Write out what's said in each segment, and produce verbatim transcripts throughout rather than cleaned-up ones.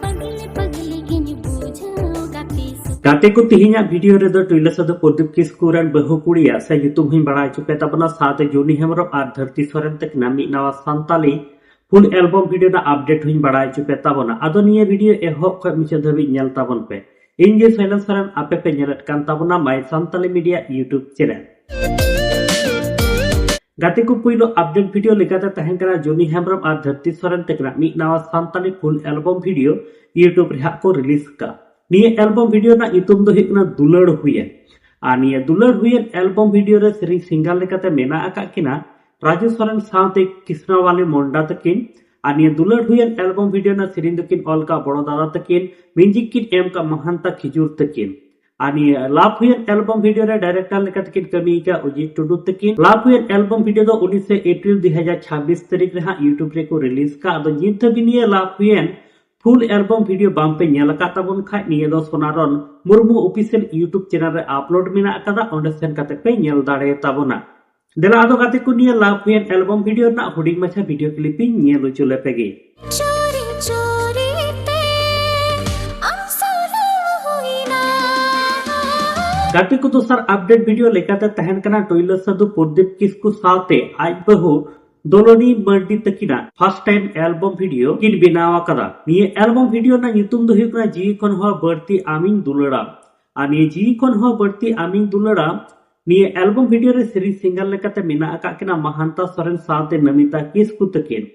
ᱯᱟᱜᱽᱞᱤ ᱯᱟᱜᱽᱞᱤ ᱜᱤᱧ ᱵᱩᱡᱷᱟᱹᱣ ᱜᱟᱛᱮ ᱥᱩ- ᱜᱟᱛᱮ ᱠᱚ, ᱛᱮᱦᱮᱧᱟᱜ ᱵᱷᱤᱰᱤᱭᱳ ᱨᱮᱫᱚ ᱴᱩᱭᱞᱟᱹ ᱥᱟᱹᱫᱷᱩ ᱯᱨᱚᱫᱤᱯ ᱠᱤᱥᱠᱩ ᱨᱮᱱ ᱵᱟᱹᱦᱩ ᱠᱩᱲᱤᱭᱟᱜ ᱥᱮ ᱧᱩᱛᱩᱢ ᱦᱚᱸᱧ ᱵᱟᱲᱟᱭ ᱦᱚᱪᱚ ᱯᱮ ᱛᱟᱵᱚᱱᱟ, ᱥᱟᱶᱛᱮ ᱡᱚᱱᱤ ᱦᱮᱢᱵᱨᱚᱢ ᱟᱨ ᱫᱷᱟᱹᱨᱛᱤ ᱥᱚᱨᱮᱱ ᱛᱟᱹᱠᱤᱱᱟᱜ ᱢᱤᱫ ᱱᱟᱣᱟ ᱥᱟᱱᱛᱟᱞᱤ ᱯᱷᱩᱞ ᱮᱞᱵᱚᱢ ᱵᱷᱤᱰᱤᱭᱳ ᱨᱮᱱᱟᱜ ᱟᱯᱰᱮᱴ ᱦᱚᱸᱧ ᱵᱟᱲᱟᱭ ᱦᱚᱪᱚ ᱯᱮ ᱛᱟᱵᱚᱱᱟ᱾ ᱟᱫᱚ ᱱᱤᱭᱟᱹ ᱵᱷᱤᱰᱤᱭᱳ ᱮᱦᱚᱵ ᱠᱷᱚᱱ ᱢᱩᱪᱟᱹᱫ ᱫᱷᱟᱹᱵᱤᱡ ᱧᱮᱞ ᱛᱟᱵᱚᱱ ᱯᱮ᱾ ᱤᱧ ᱜᱮ ᱥᱟᱭᱞᱮᱱ ᱥᱚᱨᱮᱱ, ᱟᱯᱮ ᱯᱮ ᱧᱮᱞᱮᱫ ᱠᱟᱱ ᱛᱟᱵᱚᱱᱟ ᱢᱟᱭ ᱥᱟᱱᱛᱟᱞᱤ ᱢᱤᱰᱤᱭᱟ YouTube ᱪᱮᱱᱮᱞ᱾ ᱜᱟᱛᱮ ᱠᱚ, ᱯᱩᱭᱞᱩ ᱟᱯᱰᱮᱴ ᱵᱷᱤᱰᱤᱭᱳ ᱞᱮᱠᱟᱛᱮ ᱛᱟᱦᱮᱸ ᱠᱟᱱᱟ ᱡᱚᱱᱤ ᱦᱮᱢᱵᱨᱚᱢ ᱟᱨ ᱫᱷᱟᱹᱨᱛᱤ ᱥᱚᱨᱮᱱ ᱛᱟᱹᱠᱤᱱᱟᱜ ᱢᱤᱫ ᱱᱟᱣᱟ ᱥᱟᱱᱛᱟᱞᱤ ᱯᱷᱩᱞ ᱮᱞᱵᱚᱢ ᱵᱷᱤᱰᱤᱭᱳ YouTube ᱨᱮ ᱦᱟᱸᱜ ᱠᱚ ᱨᱤᱞᱤᱡᱽ ᱠᱟᱜᱼᱟ᱾ ᱱᱤᱭᱟᱹ ᱮᱞᱵᱚᱢ ᱵᱷᱤᱰᱤᱭᱳ ᱨᱮᱱᱟᱜ ᱧᱩᱛᱩᱢ ᱫᱚ ᱦᱩᱭᱩᱜ ᱠᱟᱱᱟ ᱫᱩᱞᱟᱹᱲ ᱦᱩᱭᱮᱱ᱾ ᱟᱨ ᱱᱤᱭᱟᱹ ᱫᱩᱞᱟᱹᱲ ᱦᱩᱭᱮᱱ ᱮᱞᱵᱚᱢ ᱵᱷᱤᱰᱤᱭᱳ ᱨᱮ ᱥᱮᱨᱮᱧ ᱥᱤᱝᱜᱟᱨ ᱞᱮᱠᱟᱛᱮ ᱢᱮᱱᱟᱜ ᱟᱠᱟᱫ ᱠᱤᱱᱟ ᱨᱟᱡᱩ ᱥᱚᱨᱮᱱ ᱥᱟᱶᱛᱮ ᱠᱨᱤᱥᱱᱟᱣᱟᱞᱤ ᱢᱚᱱᱰᱟ ᱛᱟᱹᱠᱤᱱ᱾ ᱟᱨ ᱱᱤᱭᱟᱹ ᱫᱩᱞᱟᱹᱲ ᱦᱩᱭᱮᱱ ᱮᱞᱵᱚᱢ ᱵᱷᱤᱰᱤᱭᱳ ᱨᱮᱱᱟᱜ ᱥᱮᱨᱮᱧ ᱫᱚᱠᱤᱱ ᱚᱞ ᱠᱟᱜ ᱵᱚᱲᱚ ᱫᱟᱫᱟ ᱛᱟᱹᱠᱤᱱ, ᱢᱤᱣᱡᱤᱠ ᱠᱤᱱ ᱮᱢ ᱠᱟᱜ ᱢᱟᱦᱟᱱᱛᱟ ᱠᱷᱤᱡᱩᱨ ᱛᱟᱹᱠᱤᱱ᱾ ᱟᱨ ᱱᱤᱭᱟᱹ ᱞᱟᱵᱷ ᱦᱩᱭᱮᱱ ᱮᱞᱵᱚᱢ ᱵᱷᱤᱰᱤᱭᱳ ᱨᱮ ᱰᱟᱭᱨᱮᱠᱴᱚᱨ ᱞᱮᱠᱟᱛᱮ ᱠᱤᱱ ᱠᱟᱹᱢᱤ ᱟᱠᱟᱫ ᱚᱡᱤᱛ ᱴᱩᱰᱩ ᱛᱟᱹᱠᱤᱱ᱾ ᱞᱟᱵᱷ ᱦᱩᱭᱮᱱ ᱮᱞᱵᱚᱢ ᱵᱷᱤᱰᱤᱭᱳ ᱫᱚ ᱩᱱᱤᱥᱮ ᱮᱯᱨᱤᱞ ᱫᱩ ᱦᱟᱡᱟᱨ ᱪᱷᱟᱵᱵᱤᱥ ᱛᱟᱹᱨᱤᱠᱷ ᱨᱮ ᱦᱟᱸᱜ YouTube ᱨᱮᱠᱚ ᱨᱤᱞᱤᱡᱽ ᱠᱟᱜ᱾ ᱟᱫᱚ ᱱᱤᱛ ᱫᱷᱟᱹᱵᱤᱡ ᱱᱤᱭᱟᱹ ᱞᱟᱵᱷ ᱦᱩᱭᱮᱱ ᱯᱷᱩᱞ ᱮᱞᱵᱚᱢ ᱵᱷᱤᱰᱤᱭᱳ ᱵᱟᱝ ᱯᱮ ᱧᱮᱞ ᱟᱠᱟᱫ ᱛᱟᱵᱚᱱ ᱠᱷᱟᱡ, ᱱᱤᱭᱟᱹ ᱫᱚ ᱥᱳᱱᱟᱨᱚᱱ ᱢᱩᱨᱢᱩ ᱚᱯᱷᱤᱥᱤᱭᱟᱞ YouTube ᱪᱮᱱᱮᱞ ᱨᱮ ᱟᱯᱞᱳᱰ ᱢᱮᱱᱟᱜ ᱟᱠᱟᱫᱟ, ᱚᱸᱰᱮ ᱥᱮᱱ ᱠᱟᱛᱮ ᱯᱮ ᱧᱮᱞ ᱫᱟᱲᱮᱭᱟᱛᱟ ᱵᱚᱱᱟ᱾ ᱫᱮᱞᱟ ᱟᱫᱚ ᱜᱟᱛᱮ ᱠᱚ, ᱱᱤᱭᱟᱹ ᱞᱟᱵᱷ ᱦᱩᱭᱮᱱ ᱮᱞᱵᱚᱢ ᱵᱷᱤᱰᱤᱭᱳ ᱨᱮᱱᱟᱜ ᱦᱩᱰᱤᱧ ᱢᱟᱪᱷᱟ ᱵᱷᱤᱰᱤᱭᱳ ᱠᱞᱤᱯ ᱤᱧ ᱧᱮᱞ ᱦᱚᱪᱚ ᱞᱮᱯᱮ ᱜᱮ᱾ ᱪᱳᱨᱤ ᱪᱳᱨᱤ ᱛᱮ ᱟᱢ ᱥᱟᱞᱟ ᱦᱩᱭᱱᱟ᱾ ᱜᱟᱛᱮ ᱠᱚ, ᱫᱚᱥᱟᱨ ᱟᱯᱰᱮᱴ ᱵᱷᱤᱰᱤᱭᱳ ᱞᱮᱠᱟᱛᱮ ᱛᱟᱦᱮᱱ ᱠᱟᱱᱟ ᱴᱩᱭᱞᱟᱹ ᱥᱟᱹᱫᱷᱩ ᱯᱨᱚᱫᱤᱯ ᱠᱤᱥᱠᱩ ᱥᱟᱶᱛᱮ ᱟᱡ ᱵᱟᱹᱦᱩ ᱫᱚᱞᱚᱱᱤ ᱢᱟᱨᱰᱤ ᱛᱟᱹᱠᱤᱱᱟᱜ ᱯᱷᱟᱥᱴ ᱴᱟᱭᱤᱢ ᱮᱞᱵᱚᱢ ᱵᱷᱤᱰᱤᱭᱳ ᱠᱤᱱ ᱵᱮᱱᱟᱣ ᱟᱠᱟᱫᱟ᱾ ᱱᱤᱭᱟᱹ ᱮᱞᱵᱚᱢ ᱵᱷᱤᱰᱤᱭᱳ ᱨᱮᱱᱟᱜ ᱧᱩᱛᱩᱢ ᱫᱚ ᱦᱩᱭᱩᱜ ᱠᱟᱱᱟ ᱡᱤᱣᱤ ᱠᱷᱚᱱ ᱦᱚᱸ ᱵᱟᱹᱲᱛᱤ ᱟᱢᱤᱧ ᱫᱩᱞᱟᱹᱲᱟ᱾ ᱟᱨ ᱱᱤᱭᱟᱹ ᱡᱤᱣᱤ ᱠᱷᱚᱱ ᱦᱚᱸ ᱵᱟᱹᱲᱛᱤ ᱟᱢᱤᱧ ᱫᱩᱞᱟᱹᱲᱟ ᱱᱤᱭᱟᱹ ᱮᱞᱵᱚᱢ ᱵᱷᱤᱰᱤᱭᱳ ᱨᱮ ᱥᱮᱨᱮᱧ ᱥᱤᱝᱜᱟᱨ ᱞᱮᱠᱟᱛᱮ ᱢᱮᱱᱟᱜ ᱟᱠᱟᱫ ᱠᱤᱱᱟ ᱢᱟᱦᱟᱱᱛᱟ ᱥᱚᱨᱮᱱ ᱥᱟᱶᱛᱮ ᱱᱚᱢᱤᱛᱟ ᱠᱤᱥᱠᱩ ᱛᱟᱹᱠᱤᱱ᱾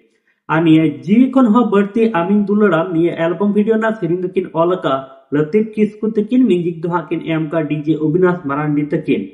ᱟᱨ ᱱᱤᱭᱟᱹ ᱡᱤᱣᱤ ᱠᱷᱚᱱ ᱦᱚᱸ ᱵᱟᱹᱲᱛᱤ ᱟᱢᱤᱧ ᱫᱩᱞᱟᱹᱲᱟᱢ ᱱᱤᱭᱟᱹ ᱮᱞᱵᱚᱢ ᱵᱷᱤᱰᱤᱭᱳ ᱨᱮᱱᱟᱜ ᱥᱮᱨᱮᱧ ᱫᱚᱠᱤᱱ ᱚᱞ ᱟᱠᱟᱫ ᱞᱟᱹᱛᱤᱯ ᱠᱤᱥᱠᱩ ᱛᱟᱹᱠᱤᱱ, ᱢᱤᱣᱡᱤᱠ ᱫᱚ ᱦᱟᱸᱜ ᱠᱤᱱ ᱮᱢ ᱟᱠᱟᱫ ᱰᱤᱡᱮ ᱚᱵᱤᱱᱟᱥ ᱢᱟᱨᱟᱱᱰᱤ ᱛᱟᱹᱠᱤᱱ᱾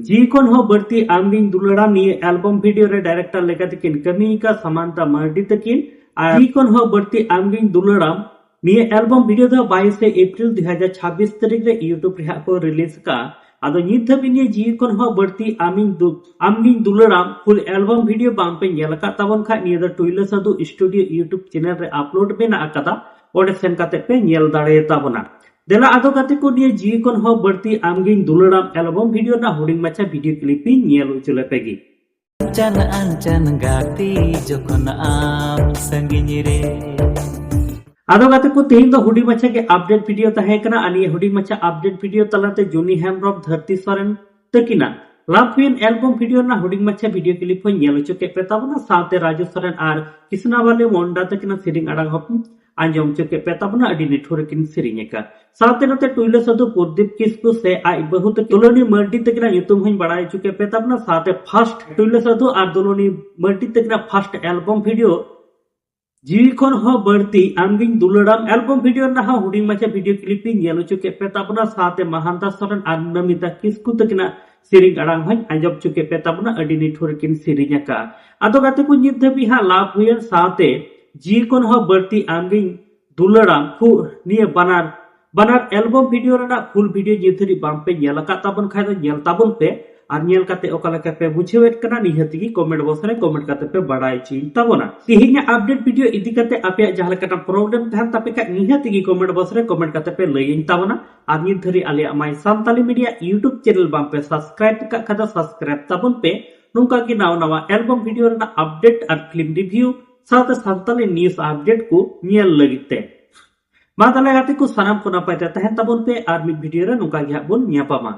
ᱡᱤᱣᱤ ᱠᱷᱚᱱ ᱦᱚᱸ ᱵᱟᱹᱲᱛᱤ ᱟᱢᱜᱤᱧ ᱫᱩᱞᱟᱹᱲᱟᱢ ᱱᱤᱭᱟᱹ ᱮᱞᱵᱚᱢ ᱵᱷᱤᱰᱤᱭᱳ ᱨᱮ ᱰᱟᱭᱨᱮᱠᱴᱚᱨ ᱞᱮᱠᱟᱛᱮ ᱠᱤᱱ ᱠᱟᱹᱢᱤ ᱟᱠᱟᱫ ᱥᱟᱢᱟᱱᱛᱟ ᱢᱟᱨᱰᱤ ᱛᱟᱹᱠᱤᱱ᱾ ᱟᱨ ᱡᱤᱣᱤ ᱠᱷᱚᱱ ᱦᱚᱸ ᱵᱟᱹᱲᱛᱤ ᱟᱢᱜᱤᱧ ᱫᱩᱞᱟᱹᱲᱟᱢ ᱱᱤᱭᱟᱹ ᱮᱞᱵᱚᱢ ᱵᱷᱤᱰᱤᱭᱳ ᱫᱚ ᱵᱟᱭᱤᱥᱮ ᱮᱯᱨᱤᱞ ᱫᱩ ᱦᱟᱡᱟᱨ ᱪᱷᱟᱵᱵᱤᱥ ᱛᱟᱹᱨᱤᱠᱷ ᱨᱮ YouTube ᱨᱮ ᱦᱟᱸᱜ ᱠᱚ ᱨᱤᱞᱤᱡᱽ ᱟᱠᱟᱫᱼᱟ᱾ ᱟᱫᱚ ᱱᱤᱛ ᱫᱷᱟᱹᱵᱤᱡ ᱱᱤᱭᱟᱹ ᱡᱤᱣᱤ ᱠᱷᱚᱱ ᱦᱚᱸ ᱵᱟᱹᱲᱛᱤ ᱟᱢᱤᱧ ᱫᱩ-, ᱟᱢᱜᱤᱧ ᱫᱩᱞᱟᱹᱲᱟᱢ ᱯᱷᱩᱞ ᱮᱞᱵᱚᱢ ᱵᱷᱤᱰᱤᱭᱳ ᱵᱟᱝ ᱯᱮ ᱧᱮᱞ ᱟᱠᱟᱫ ᱛᱟᱵᱚᱱ ᱠᱷᱟᱡ, ᱱᱤᱭᱟᱹ ᱫᱚ ᱴᱩᱭᱞᱟᱹ ᱥᱟᱹᱫᱷᱩ ᱥᱴᱩᱰᱤᱭᱳ YouTube ᱪᱮᱱᱮᱞ ᱨᱮ ᱟᱯᱞᱳᱰ ᱢᱮᱱᱟᱜ ᱟᱠᱟᱫᱟ, ᱚᱸᱰᱮ ᱥᱮᱱ ᱠᱟᱛᱮ ᱯᱮ ᱧᱮᱞ ᱫᱟᱲᱮᱭᱟᱛᱟ ᱵᱚᱱᱟ᱾ ᱫᱮᱞᱟ ᱟᱫᱚ ᱜᱟᱛᱮ ᱠᱚ, ᱱᱤᱭᱟᱹ ᱡᱤᱣᱤ ᱠᱷᱚᱱ ᱦᱚᱸ ᱵᱟᱹᱲᱛᱤ ᱟᱢᱜᱤᱧ ᱫᱩᱞᱟᱹᱲᱟᱢ ᱮᱞᱵᱚᱢ ᱵᱷᱤᱰᱤᱭᱳ ᱨᱮᱱᱟᱜ ᱦᱩᱰᱤᱧ ᱢᱟᱪᱷᱟ ᱵᱷᱤᱰᱤᱭᱳ ᱠᱞᱤᱯ ᱤᱧ ᱧᱮᱞ ᱦᱚᱪᱚ ᱞᱮᱯᱮ ᱜᱮ᱾ ᱟᱧᱪᱟᱱ ᱟᱧᱪᱟᱱ ᱜᱟᱛᱮ ᱡᱚᱠᱷᱚᱱ ᱟᱢ ᱥᱟᱺᱜᱤᱧ ᱨᱮ᱾ ᱟᱫᱚ ᱜᱟᱛᱮ ᱠᱚ, ᱛᱮᱦᱮᱧ ᱫᱚ ᱦᱩᱰᱤᱧ ᱢᱟᱪᱷᱟ ᱜᱮ ᱟᱯᱰᱮᱴ ᱵᱷᱤᱰᱤᱭᱳ ᱛᱟᱦᱮᱸ ᱠᱟᱱᱟ᱾ ᱟᱨ ᱱᱤᱭᱟᱹ ᱦᱩᱰᱤᱧ ᱢᱟᱪᱷᱟ ᱟᱯᱰᱮᱴ ᱵᱷᱤᱰᱤᱭᱳ ᱛᱟᱞᱟᱛᱮ ᱡᱩᱱᱤ ᱦᱮᱢᱵᱨᱚᱢ, ᱫᱷᱟᱹᱨᱛᱤ ᱥᱚᱨᱮᱱ ᱛᱟᱹᱠᱤᱱᱟᱜ ᱞᱟᱵᱷ ᱦᱩᱭᱮᱱ ᱮᱞᱵᱚᱢ ᱵᱷᱤᱰᱤᱭᱳ ᱨᱮᱱᱟᱜ ᱦᱩᱰᱤᱧ ᱢᱟᱪᱷᱟ ᱵᱷᱤᱰᱤᱭᱳ ᱠᱞᱤᱯ ᱦᱚᱸᱧ ᱧᱮᱞ ᱦᱚᱪᱚ ᱠᱮᱫ ᱯᱮ ᱛᱟᱵᱚᱱᱟ᱾ ᱥᱟᱶᱛᱮ ᱨᱟᱡᱩ ᱥᱚᱨᱮᱱ ᱟᱨ ᱠᱤᱥᱱᱟᱵᱟᱞᱤ ᱢᱚᱱᱰᱟ ᱛᱟᱹᱠᱤᱱᱟᱜ ᱥᱮᱨᱮᱧ ᱟᱲᱟᱝ ᱦᱚᱸ ᱟᱸᱡᱚᱢ ᱦᱚᱪᱚ ᱠᱮᱫ ᱯᱮ ᱛᱟᱵᱚᱱᱟ᱾ ᱟᱹᱰᱤ ᱱᱤᱴᱷᱩᱨ ᱨᱮᱠᱤᱱ ᱥᱮᱨᱮᱧ ᱟᱠᱟᱫ᱾ ᱥᱟᱶᱛᱮ ᱱᱚᱛᱮ ᱴᱩᱭᱞᱟᱹ ᱥᱟᱹᱫᱷᱩ ᱯᱨᱚᱫᱤᱯ ᱠᱤᱥᱠᱩ ᱥᱮ ᱟᱡ ᱵᱟᱹᱦᱩ ᱛᱟᱹᱠᱤᱱ ᱫᱩᱞᱟᱹᱱᱤ ᱢᱟᱨᱰᱤ ᱛᱟᱹᱠᱤᱱᱟᱜ ᱧᱩᱛᱩᱢ ᱦᱚᱸᱧ ᱵᱟᱲᱟᱭ ᱦᱚᱪᱚ ᱠᱮᱫ ᱯᱮ ᱛᱟᱵᱚᱱᱟ᱾ ᱥᱟᱶᱛᱮ ᱯᱷᱟᱥᱴ ᱴᱩᱭᱞᱟᱹ ᱥᱟᱹᱫᱷᱩ ᱟᱨ ᱫᱩᱞᱟᱹᱱᱤ ᱢᱟᱨᱰᱤ ᱛᱟᱹᱠᱤᱱᱟᱜ ᱯᱷᱟᱥᱴ ᱮᱞᱵᱚᱢ ᱵᱷᱤᱰᱤᱭᱳ ᱡᱤᱣᱤ ᱠᱷᱚᱱ ᱦᱚᱸ ᱵᱟᱹᱲᱛᱤ ᱟᱢᱜᱤᱧ ᱫᱩᱞᱟᱹᱲᱟᱢ ᱮᱞᱵᱚᱢ ᱵᱷᱤᱰᱤᱭᱳ ᱨᱮᱱᱟᱜ ᱦᱚᱸ ᱦᱩᱰᱤᱧ ᱢᱟᱪᱷᱟ ᱵᱷᱤᱰᱤᱭᱳ ᱠᱞᱤᱯ ᱤᱧ ᱧᱮᱞ ᱦᱚᱪᱚ ᱠᱮᱫ ᱯᱮ ᱛᱟᱵᱚᱱᱟ᱾ ᱥᱟᱶᱛᱮ ᱢᱟᱦᱟᱱᱫᱟ ᱥᱚᱨᱮᱱ ᱟᱨ ᱱᱚᱢᱤᱛᱟ ᱠᱤᱥᱠᱩ ᱛᱟᱹᱠᱤᱱᱟᱜ ᱥᱮᱨᱮᱧ ᱟᱲᱟᱝ ᱦᱚᱸᱧ ᱟᱸᱡᱚᱢ ᱦᱚᱪᱚ ᱠᱮᱫ ᱯᱮ ᱛᱟᱵᱚᱱᱟ᱾ ᱟᱹᱰᱤ ᱱᱤᱴᱷᱩᱨ ᱨᱮᱠᱤᱱ ᱥᱮᱨᱮᱧ ᱟᱠᱟᱫᱼᱟ᱾ ᱟᱫᱚ ᱜᱟᱛᱮ ᱠᱚ, ᱱᱤᱛ ᱫᱷᱟᱹᱵᱤᱡ ᱦᱟᱸᱜ ᱞᱟᱵᱷ ᱦᱩᱭᱮᱱ ᱥᱟᱶᱛᱮ ᱡᱤᱣᱤ ᱠᱷᱚᱱ ᱦᱚᱸ ᱵᱟᱹᱲᱛᱤ ᱟᱢᱜᱤᱧ ᱫᱩᱞᱟᱹᱲᱟᱢ ᱠᱷᱩ ᱱᱤᱭᱟᱹ ᱵᱟᱱᱟᱨ ᱵᱟᱱᱟᱨ ᱮᱞᱵᱚᱢ ᱵᱷᱤᱰᱤᱭᱳ ᱨᱮᱱᱟᱜ ᱯᱷᱩᱞ ᱵᱷᱤᱰᱤᱭᱳ ᱱᱤᱛ ᱫᱷᱟᱹᱵᱤᱡ ᱵᱟᱝ ᱯᱮ ᱧᱮᱞ ᱟᱠᱟᱫ ᱛᱟᱵᱚᱱ ᱠᱷᱟᱡ ᱫᱚ ᱧᱮᱞ ᱛᱟᱵᱚᱱ ᱯᱮ᱾ ᱟᱨ ᱧᱮᱞ ᱠᱟᱛᱮ ᱚᱠᱟ ᱞᱮᱠᱟ ᱯᱮ ᱵᱩᱡᱷᱟᱹᱣᱮᱫ ᱠᱟᱱᱟ, ᱱᱤᱦᱟᱹᱛ ᱜᱮ ᱠᱚᱢᱮᱱᱴ ᱵᱚᱠᱥ ᱨᱮ ᱠᱚᱢᱮᱱᱴ ᱠᱟᱛᱮ ᱯᱮ ᱵᱟᱲᱟᱭ ᱦᱚᱪᱚᱧ ᱛᱟᱵᱚᱱᱟ᱾ ᱛᱮᱦᱮᱧᱟᱜ ᱟᱯᱰᱮᱴ ᱵᱷᱤᱰᱤᱭᱳ ᱤᱫᱤ ᱠᱟᱛᱮ ᱟᱯᱮᱭᱟᱜ ᱡᱟᱦᱟᱸ ᱞᱮᱠᱟᱱᱟᱜ ᱯᱨᱚᱵᱞᱮᱢ ᱛᱟᱦᱮᱱ ᱛᱟᱯᱮ ᱠᱷᱟᱡ, ᱱᱤᱦᱟᱹᱛ ᱜᱮ ᱠᱚᱢᱮᱱᱴ ᱵᱚᱠᱥ ᱨᱮ ᱠᱚᱢᱮᱱᱴ ᱠᱟᱛᱮ ᱯᱮ ᱞᱟᱹᱭᱟᱹᱧ ᱛᱟᱵᱚᱱᱟ᱾ ᱟᱨ ᱱᱤᱛ ᱫᱷᱟᱹᱨᱤᱡ ᱟᱞᱮᱭᱟᱜ ᱢᱟᱭ ᱥᱟᱱᱛᱟᱞᱤ ᱢᱤᱰᱤᱭᱟ ᱭᱩᱴᱩᱵᱽ ᱪᱮᱱᱮᱞ ᱵᱟᱝ ᱯᱮ ᱥᱟᱵᱥᱠᱨᱟᱭᱤᱵ ᱟᱠᱟᱫ ᱠᱷᱟᱡ ᱫᱚ ᱥᱟᱵᱥᱠᱨᱟᱭᱤᱵ ᱛᱟᱵᱚᱱ ᱯᱮ᱾ ᱱᱚᱝᱠᱟ ᱜᱮ ᱱᱟᱣᱟ ᱱᱟᱣᱟ ᱮᱞᱵᱚᱢ ᱵᱷᱤᱰᱤᱭᱳ ᱨᱮᱱᱟᱜ ᱟᱯᱰᱮᱴ ᱟᱨ ᱯᱷᱤᱞᱢ ᱨᱤᱵᱷᱤᱭᱩ ᱥᱟᱶᱛᱮ ᱥᱟᱱᱛᱟᱞᱤ ᱱᱤᱭᱩᱡ ᱟᱯᱰᱮᱴ ᱠᱚ ᱧᱮᱞ ᱞᱟᱹᱜᱤᱫ ᱛᱮ᱾ ᱢᱟ ᱛᱟᱦᱞᱮ ᱜᱟᱛᱮ ᱠᱚ, ᱥᱟᱱᱟᱢ ᱠᱚ ᱱᱟᱯᱟᱭ ᱛᱮ ᱛᱟᱦᱮᱱ ᱛᱟᱵᱚᱱ ᱯᱮ᱾ ᱟᱨ ᱢᱤᱫ ᱵᱷᱤᱰᱤᱭᱳ ᱨᱮ ᱱᱚᱝᱠᱟ ᱜᱮ ᱦᱟᱸᱜ ᱵᱚᱱ ᱧᱟᱯᱟᱢᱟ᱾